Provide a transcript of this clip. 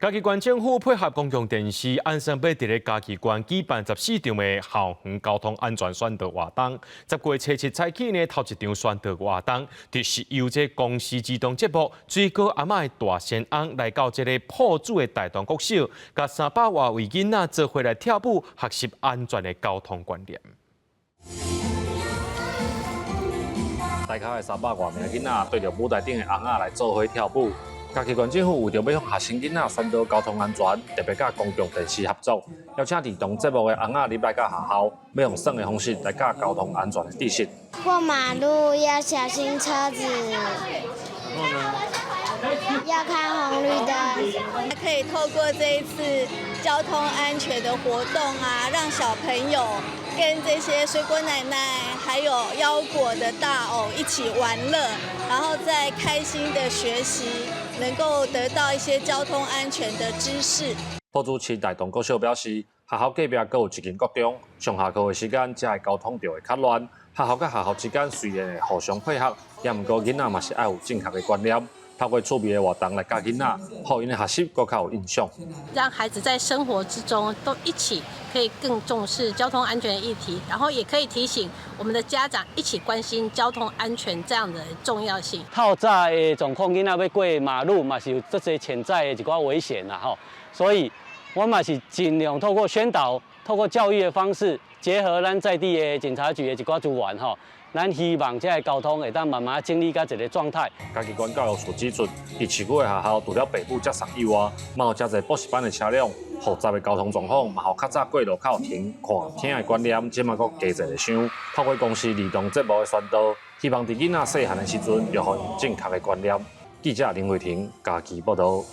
嘉義縣政府配合公共電視，按算欲佇咧嘉義縣舉辦14場的校園交通安全宣導活動。10月初7早起呢，頭一場宣導活動，就是由這公視兒童節目《水果阿嬤的大仙翁》來到這个朴主的大同國小，共300外位囡仔做伙來跳舞，學習安全的交通觀念。大概300外名囡仔對著舞台頂的尪仔來做伙跳舞。嘉義縣政府為著欲向學生囡仔宣導交通安全，特別佮公共電視合作，邀請兒童節目的尪仔入來到學校，欲用耍的方式來教交通安全的知識。過馬路要小心車子，要看紅綠燈。可以透過這一次交通安全的活動啊，讓小朋友跟這些水果奶奶還有腰果的大偶一起玩樂，然後再開心的學習，能夠得到一些交通安全的知識。朴主市大同國小表示，學校隔壁閣有一間國中，上下課的時間，遮的交通就會較亂。學校佮學校之間雖然會互相配合，也毋過囡仔嘛是愛有正確的觀念。透過趣味的活動來教囡仔，予𪜶的學習閣較有印象。讓孩子在生活之中都一起可以更重視交通安全的議題，然後也可以提醒我們的家長一起關心交通安全這樣的重要性。透早的狀況，囡仔欲過馬路嘛是有足濟潛在的一寡危險啦吼，所以我嘛是盡量透過宣導、透過教育的方式，結合咱在地的警察局的一寡資源吼。咱希望這个交通會當慢慢整理到一個狀態。嘉義縣教育處指出，佇市區的學校，除了爸母接送以外，嘛有誠濟補習班的車輛，複雜的交通狀況，嘛予較早過路口停、看、聽的觀念，這馬閣加一个想。透過公視兒童節目的宣導，希望佇囡仔細漢的時陣，就予𪜶正確的觀念。記者林慧婷嘉義報導。